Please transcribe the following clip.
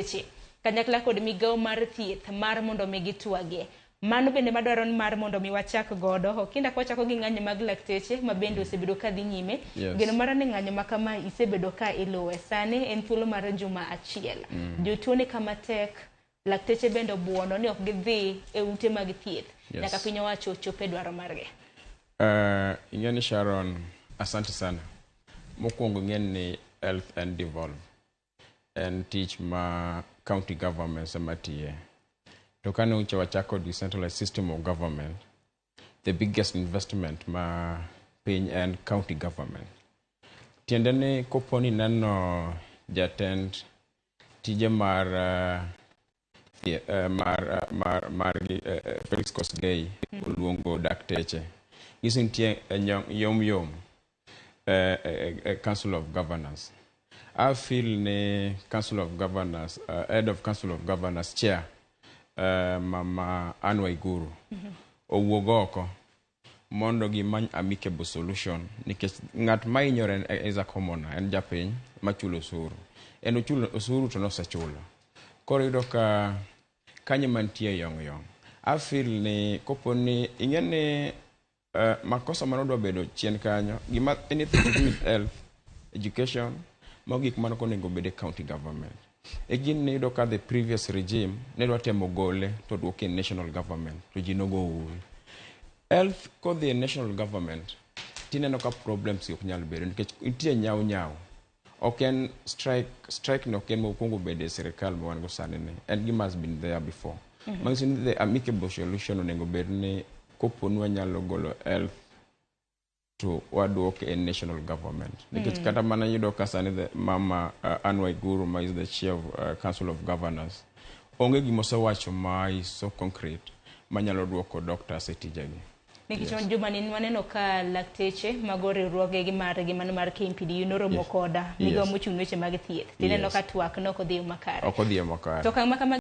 Weche kanyakla kod migawo mar thieth mar mondo mi gitwagie. Mano bende madwaro ni mar mondo mi wachak godo. Okinda ka wachako gi ng'anyo mag lakteche ma bende osebedo ka dhi nyime. Geno mara ni ng'anyo ma kama isebedo ka iluwe. Sani en thuolo mar juma achiel. Jotuo ni kama tek, lakteche bende obuono ni ok gidhi e ute mag thieth. Nyaka piny owacho ochop e dwaro margi. Ing'e ni Sharon, asante sana. Mokwongo ing'e ni health en devolve. En tich ma county governments ema tiye. To kane ucha wachako decentralized system of government, the biggest investment ma piny en county government. Tiende ni kopo ni neno jatend tije mar mar mar mar Felix Kosgei oluongo dakteche. Nyiso nitie yom yom Council of Governors. I feel ni Council of Governors, head of Council of Governors chair, Mama Anne Waiguru, owuog oko mondo gimany amicable solution nikech ng'at ma hinyore is a commoner, en japiny machulo osuru. En ochulo osuru to nosechulo. Koro iyudo ka kanyo mantie yong yong. I feel ni kopo ni ing'e ni makosa mane odwa bedo chien kanyo gima anything to do with health, education, mago gik mane ok onego bed e county government. E gini iyudo ka the previous regime ne dwa temo gole to duoke e national government to ji nogo ouru. Health kodhi e national government tineno ka problems ok nyal bedo nikech nitie nyau nyau. Ok en strike, strike no ok en mokwongo bedo e sirikal ma wan go sani ni. En gima has been there before. Manyiso ni the amicable solution onego bed ni kopo ni wanyalo golo health to waduoke e national government. Nikech kata mana yudo ka sani the mama Anne Waiguru ma is the chair of Council of Governors onge gima osewacho ma is so concrete manyalo duoko doctors e tijegi. Nikech juma ni waneno ka lakteche mago riwruogegi margi mano mar KMPDU noromo koda migawo mochung' ne weche mag thieth. Tineno ka twak ne ok odhi makare. Ok odhi makare. To okang' ma kama